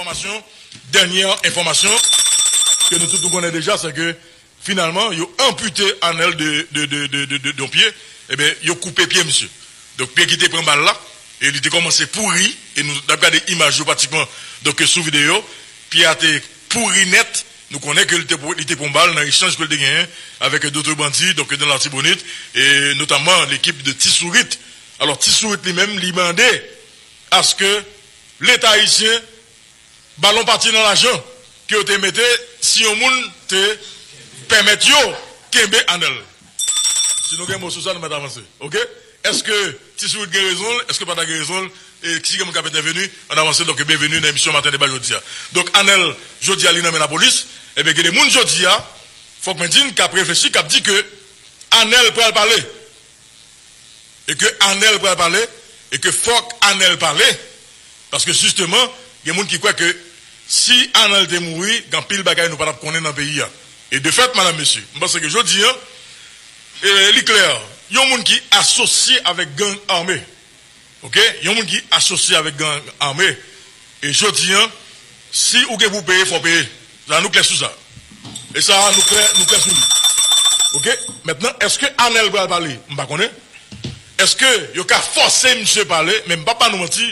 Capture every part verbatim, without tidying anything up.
Enfòmasyon, dènyè enfòmasyon ke nou tout nou konnen deja, se ke finalman, yo anpite Anèl de, de, de, de, de, de, de yon pye, ebyen, yo koupe pye misye. Donk, pye ki te pran bal la, e li te kòmanse pouri, e nou t ap gade imaj yo pratikman, donk, sou videyo, pye a te pouri nèt, nou konnen ke li te, li te pran bal nan echanj ke li te genyen avèk dòt bandi, donk, nan Latibonit, e notamman lekip de Ti Sourit. Alò, Ti Sourit li menm, li mande aske Leta ayisyen ba l yon pati nan lajan ke yo te mete si yon moun te pèmèt yo kenbe Anèl. Si nou gen mo sou sa, nou mèt avanse. Oke? Èske Ti Sourit gen rezon l? Èske pa ta gen rezon l? E si gen moun k ap entèveni, ann avanse. Donk, byenveni nan emisyon Maten Deba jodi a. Donk, Anèl, jodi a, li nan men lapolis. Ebyen, gen de moun jodi a, fòk mwen di n, k ap reflechi, k ap di ke Anèl pral pale. E ke Anèl pral pale, e ke fòk Anèl pale, paske jisteman, gen moun ki kwè ke si Anèl te mouri, gen anpil bagay nou pa t ap konnen nan peyi a. E de fèt, madanm, mesye, m panse ke jodi a, e, li klè, yon moun ki asosye avèk gang ame, oke? Yon moun ki asosye avèk gang ame, e jodi a, si ou gen pou peye, fò w peye. Sa, nou klè sou sa. E sa, nou klè, nou klè sou li. Oke? Mentnan, èske Anèl pral pale? M pa konnen. Èske yo ka fòse misye pale? Men m p ap ba nou manti.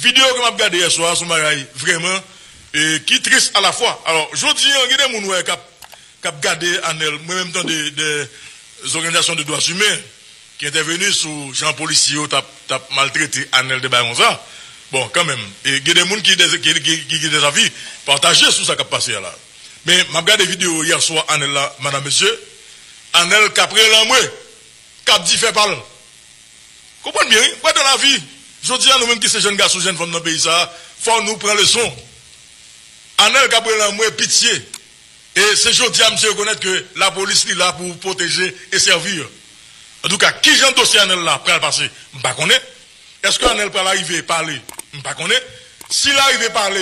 Videyo ke m ap gade yè swa a, se yon bagay vrèman, e, ki tris alafwa. Alò, jodi a, gen de moun wè k ap, k ap gade Anèl. Mwen menm tande de, de òganizasyon de dwa imen ki entèveni sou jan polisye yo t ap, t ap maltrete Anèl de bagay konsa. Bon, kanmenm, e gen de moun ki, ki, ki, ki gen de zavi pataje sou sa k ap pase a la. Men, m ap gade videyo yè swa Anèl la, madanm, mesye. Anèl k ap rele anmwe, k ap di fè pa l. Konprann byen, wi. Wè, dan lavi, jodi a, nou menm ki se jèn gason, jèn fanm nan peyi sa a, fò nou pran leson. Anèl k ap rele anmwe, pitye. E se jodi a misye rekonèt ke lapolis li la pou pwoteje e sèvi. Antouka, kijan dosye Anèl la pral pase, m pa konnen. Èske Anèl pral arive pale? M pa konnen. Si l arive pale,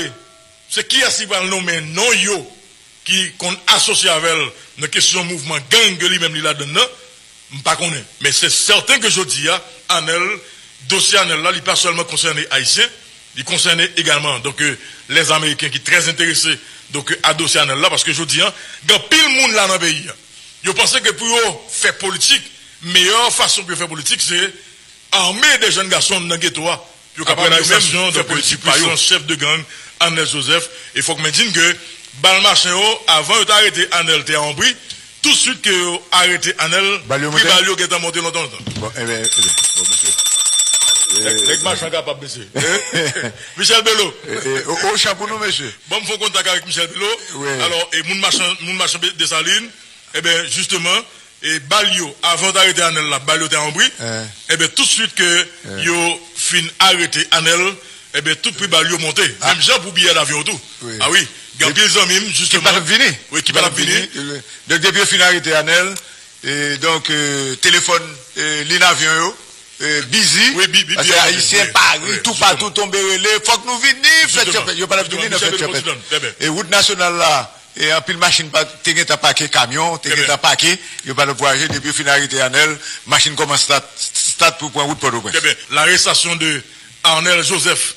se kiyès ki pral nonmen non yo ki konn asosye avè l nan kesyon mouvman gang ke li menm li ladann nan? M pa konnen. Men se sèten ke jodi a, Anèl, dosye Anèl la, li pa sèlman konsène Ayisyen, li konsène egalman, donk, euh, lèzameyiken ki trè enterese, donk, euh, a dosye Anèl la, paske jodi a, gen anpil moun la nan peyi a. Yo panse ke pou yo fè politik, meyè fason pou yo fè politik, se ame de jèn gason nan geto a, pou yo kapab yo menm fè politik pa yo. Apre arestasyon, donk, euh, di pwisan chèf de gang, Anèl Joseph, e fòk mwen di n ke bal machin yo, avan yo te arete Anèl, te an bri, tousuit ke yo arete Anèl, pri bal yo gentan monte lontan, lontan. Bon, ebyen, ebyen, bon, mesye. Nèg, nèg machan kapab, mesye. Michel Belo. E, e, o, o, chan pou nou, mesye. Bon, m fè yon kontak avèk Michel Belo. Wi. Alò, e moun machan, moun machan Desalin, ebyen, jisteman, e bal yo, avan yo te arete Anèl la, bal yo te an bri. Ebyen, tousuit ke yo fin arete Anèl, ebyen, tout pri bal yo monte. Menm jan pou biyè davyon tou. Wi. A wi, gen anpil zanmi m, jisteman. Ki pa t ap vini. Wi, ki pa t ap vini. Donk, depi yo fin arete Anèl, e donk, euh, telefòn, euh, liy avyon yo, euh, bizi. Wi, bi-, bi-, paske biyè monte. Ayisyen, Pari, toupatou tonbe rele, fòk nou vini, fè tchòpè. Yo pa t ap vini nan fè tchòpè. E wout nasyonal la, e anpil machin pa, te gentan pake, kamyon, te gentan pake, yo pa t ap vwayaje, depi yo fin arete Anèl, machin kòmanse stat, stat pou pran wout Pòtoprens. Trè byen. L'arrestation de Arnel Joseph.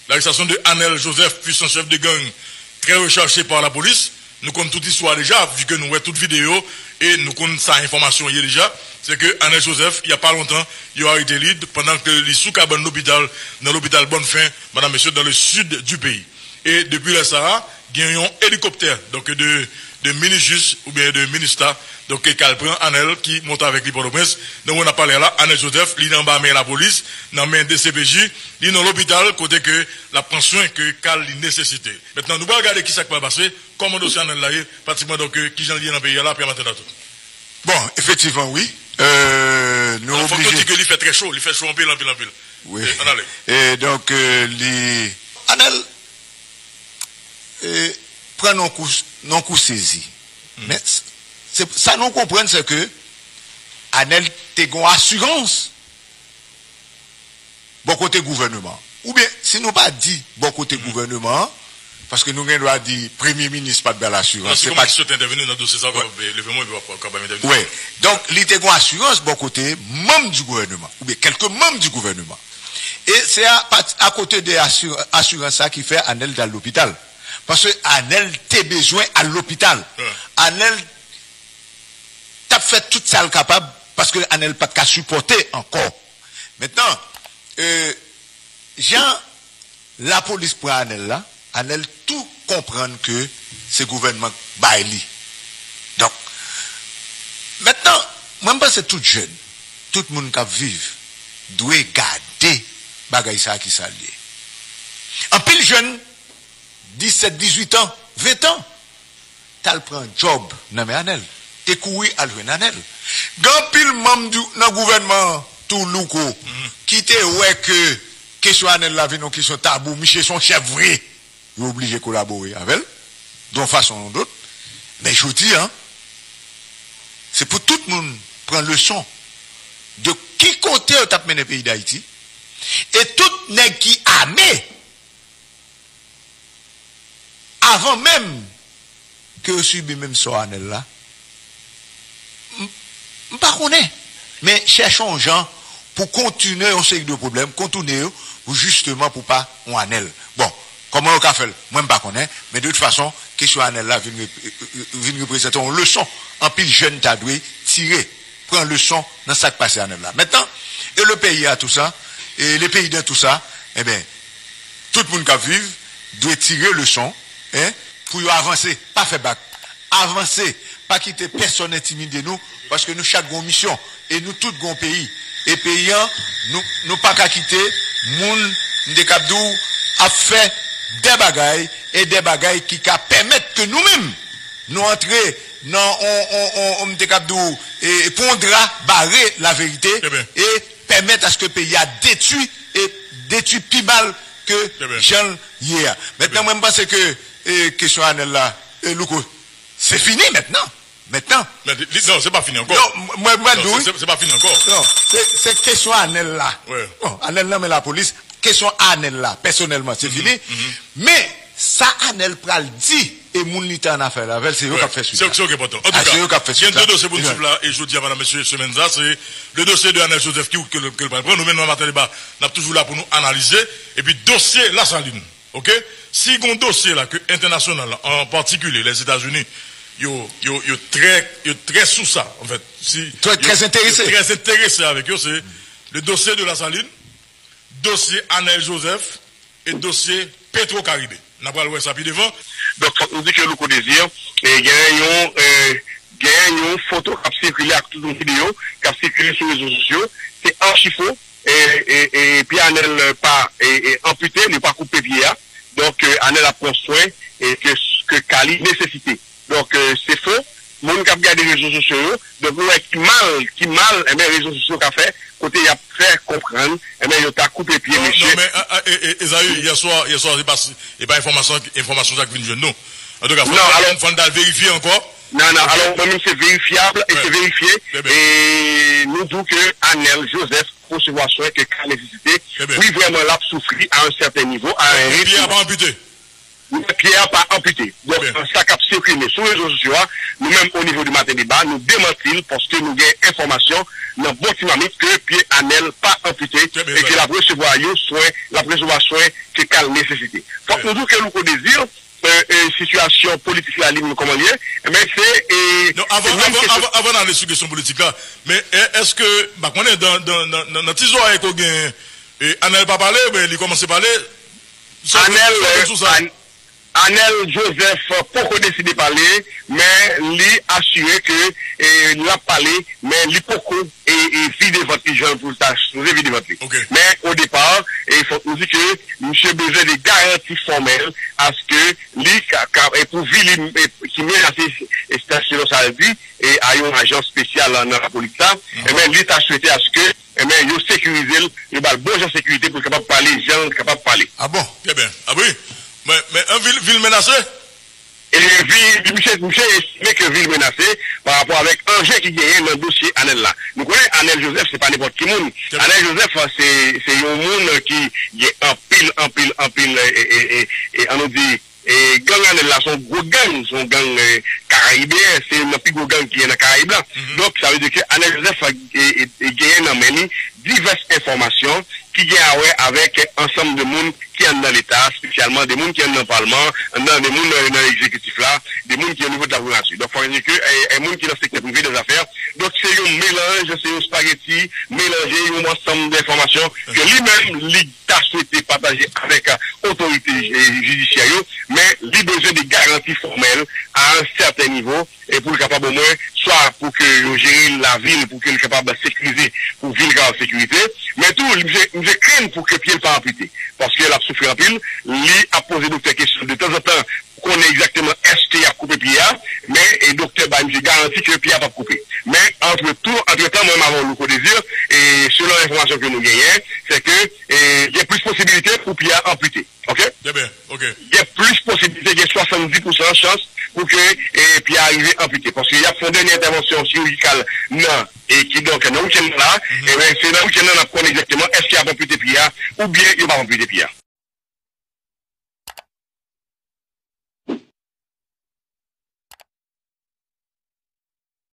L'arrestation de Arnel Joseph, puissant chef de gang, très recherché par la police. Nou konn tout istwa deja, vi ke nou wè tout videyo, e nou konn sa enfòmasyon ye deja. Se ke Arnel Joseph, il y a pas longtemps, yo arete li, pandan ke li sou kabann lopital, nan lopital Bonne Fin, madanm, mesye, dans le sud du pays. E depi lè sa a, gen yon elikoptè, donk de, de Minijis oubyen de Minista, donk k al pran Arnel ki monte avèk li Pòtoprens. Nan moman n ap pale a la, Arnel Joseph, li anba men lapolis, nan men D C P J, li nan lopital kote ke l ap pran swen ke ka l li nesesite. Mentnan, nou pral gade kisa k pral pase, kòman dosye Arnel la ye, pratikman, donk, euh, kijan l ye nan peyi a la, apre maten la tou. Bon, efektivman, wi. Euh, nou oblije. Alò, fòk nou di ke li fè trè cho, li fè cho anpil, anpil, anpil. Wi. E, ann ale. E donk, euh, li. Arnel, e, pran nan kou, nan kou sezi. Men, s-, se, sa nou konprann, se ke Arnel te gon asirans bò kote gouvèneman an. Oubyen, si nou pa di bò kote gouvèneman an, paske nou gen dwa di premye minis pa t ba l asirans. Non, se pa kòman ki sot entèveni nan dosye sa, w ap leve mwen, epi w ap, w ap kapab entèveni. Wi. Donk, li te gon asirans bò kote manm di gouvèneman, oubyen kèlke manm di gouvèneman. E se a, pati, akote de asir- asirans sa ki fè Anèl t al lopital. Paske Anèl te bezwen al lopital. Anèl t ap fè tout sa l kapab paske Anèl pa t ka sipòte ankò. Mentnan, e, jan lapolis pran Anèl la, Anèl tou konprann ke se gouvènman k bay li. Donk, mentnan, mwen m panse tout jèn, tout moun k ap viv, dwe gade bagay sa a ki sa l ye. Anpil jèn, disèt, dizuit an, ven tan, t al pran djòb nan men Anèl, te kouri al jwenn Anèl. Gen anpil manm di, nan gouvènman an tou, Louko, ki te wè ke kesyon Anèl la vin yon kesyon tabou. Misye se yon chèf vre. Yo oblije kolabore avè l, de yon fason ou yon dòt. Men jodi a, se pou tout moun pran leson de ki kote yo t ap mennen peyi Dayiti. E tout nèg ki ame, avan menm ke yo sibi menm sò Anèl la, m, m pa konnen. Men chèche yon jan pou kontinye yon seri de pwoblèm, kontoune yo, pou jisteman pou pa yon Anèl. Bon, kòman yo ka fè l? Mwen, m pa konnen, men de tout fason, kesyon Anèl la vin, rep- vin reprezante yon leson anpil jèn ta dwe tire, pran leson nan sa k pase Anèl la. Mentnan, e le peyi a tou sa, e le peyi dan tou sa, enben, tout moun k ap viv dwe tire leson, en, pou yo avanse, pa fè bak. Avanse, pa kite pèsonn entimide nou, paske nou chak gen yon misyon, e nou tout gen yon peyi. E peyi an, nou, nou pa ka kite moun, m te kab di w, ap fè de bagay, e de bagay ki ka pèmèt ke nou menm, nou antre nan, on, on, on, on, m te kab di w, e, e pran yon dra bare laverite, e pèmèt aske peyi a detwi, e detwi pi mal ke jan l ye a. Mentnan, mwen, m panse ke, e, kesyon Anèl la, e, Louko, se fini mentnan. Mentnan. Men li, li, non, se pa fini ankò. Non, m- mwen, mwen Non, di w, se, se, se pa fini ankò. Non, se, se kesyon Anèl la. Bon, Anèl nan men lapolis. Kesyon Anèl la, pèsonèlman, se fini. Men, sa Anèl pral di, e moun li te an afè avè l, se yo k ap fè swit la. Se, se yo ki enpòtan. Antouka, se yo k ap fè swit la. Gen de dosye pou n swiv la, e jodi a, madanm, mesye, semèn sa, se le dossier de Anel Joseph ki, ke, l- ke l pral pran. Nou menm, nan Maten Deba, n ap toujou la pou nou analize. Epi dosye Lasalin. Oke? Si gon dosye la ke entènasyonal la, an patikilye Lèzetazini, yo, yo, yo trè, yo trè sou sa, anfèt. Si, trè, yo, trè enterese. Yo trè enterese avèk yo, se le dossier de Lasalin, dosye Anel Joseph e dosye Petro Caribe. N a pral wè sa pi devan. Donk, fòk nou di ke Louko Désir, e, gen yon, e, gen yon foto k ap sikile ak tout yon videyo k ap sikile sou rezo sosyo. Se achi fo. E, e, e, pye Anel pa, e, e, anpite, li pa koupe pye a. Donk, e, Anel ap pran swen, e, ke, ke ka li nesesite. Donk, e, se fo. Moun k ap gade rezo sosyo yo, donk nou wè ki mal, ki mal, enben, rezo sosyo ka fè, kote y ap fè konprann, enben, yo ta koupe pye mesye. Non, non, men, e, e, e, Ezayi, yè swa, yè swa, se pa, se pa enfòmasyon, enfòmasyon sa k vin jwenn nou. Antouka, fò n al verifye ankò. Non, non, alò, mwen menm, se verifyab e se verifye. E nou di w ke Anel Joseph resevwa swen ke ka nesesite. Wi, vrèman, l ap soufri a yon sèten nivo, a yon ritm. Pye a pa anpite. Pye a pa anpite. Donk, sa k ap sikile sou rezo sosyo a, nou menm, o nivo de Maten Deba, nou demanti l paske nou gen enfòmasyon nan bon ti mamit ke pye Anel pa anpite e ke l ap resevwa yon swen, l ap resevwa swen ke ka l nesesite. Fòk nou di w ke Louko Désir, e, e, sitiyasyon politik la, li menm kòman l ye, men se, e, non, avan, avan, avan, avan n ale sou kesyon politik la, men, e, èske, m pa konnen, nan, nan, nan, nan, nan ti zòrèy ke w gen, e, Anel pa pale, men li kòmanse pale, sa w, Anel, sa w, e, sou sa? An-, Anel Joseph poko deside pale, men li asire ke, e, l ap pale, men li poko e, e vide vant li jan pou l ta sipoze vide vant li. Men, o depa, e fòk nou di ke misye bezwen de garanti fòmèl aske li ka, ka e pou vi li, e, ki menase, e, selon sa l di, e a yon ajan espesyal nan, nan lapolis la, enben, li ta swete aske, enben, yo sekirize l, yo ba l bon jan sekirite pou l kapab pale jan l kapab pale. A bon? Trè byen. A wi. Men, men, an vi l, vi l menase? E vi, misye, misye estime ke vi l menase pa rapò avèk anje ki genyen nan dosye Anel la. Nou konnen Anel Joseph se pa nenpòt ki moun. Anel Joseph se, se yon moun ki gen anpil, anpil, anpil, e, e, e, e, e, annou di, E gang Anèl la se yon gwo gang, se yon gang eh, karayibeyen, se youn nan pi gwo gang ki gen nan Karayib la. Donk, sa vle di ke Anèl Joseph eh, eh, eh, genyen nan men li divès enfòmasyon ki gen a wè avèk ansanm de moun ki anndan Leta, espesyalman de moun ki anndan Palman, anndan de moun nan, nan egzekitif la, de moun ki o nivo de la primati. Donk, fò di ke eh, eh, moun ki nan sektè prive dè zafè. Donk, se yon melanj, se yon spageti melanje, yon ansanm de enfòmasyon ke li menm, li ta swete pataje avèk eh, otorite eh, jidisyè yo, men li bezwen de garanti fòmèl a yon sèten nivo e pou l kapab omwen swa pou ke yo jere lavi l, pou ke l kapab sekirize, pou vi l kapab sekirize. Men tou, li misye, misye krenn pou ke pye l pa anpite. Paske l ap soufri anpil, li ap poze doktè kesyon de tanzantan pou konnen egzakteman èske y ap koupe pye a, men e doktè bay misye garanti ke pye a p ap koupe. Men antretou, antretan, mwen menm avè w, Louko Désir, e selon enfòmasyon ke nou genyen, se ke e, gen plis posibilite pou pye a anpite. Ok? Trè byen, ok. Gen plis posibilite, gen swasanndis pousan chans pou ke e, pye a rive anpite. Paske y ap fè yon dènye entèvansyon chirijikal nan, e kidonk nan wikenn nan la, e ben, se nan wikenn nan n ap konnen egzakteman èske y ap anpite pye a oubyen yo p ap anpite pye a.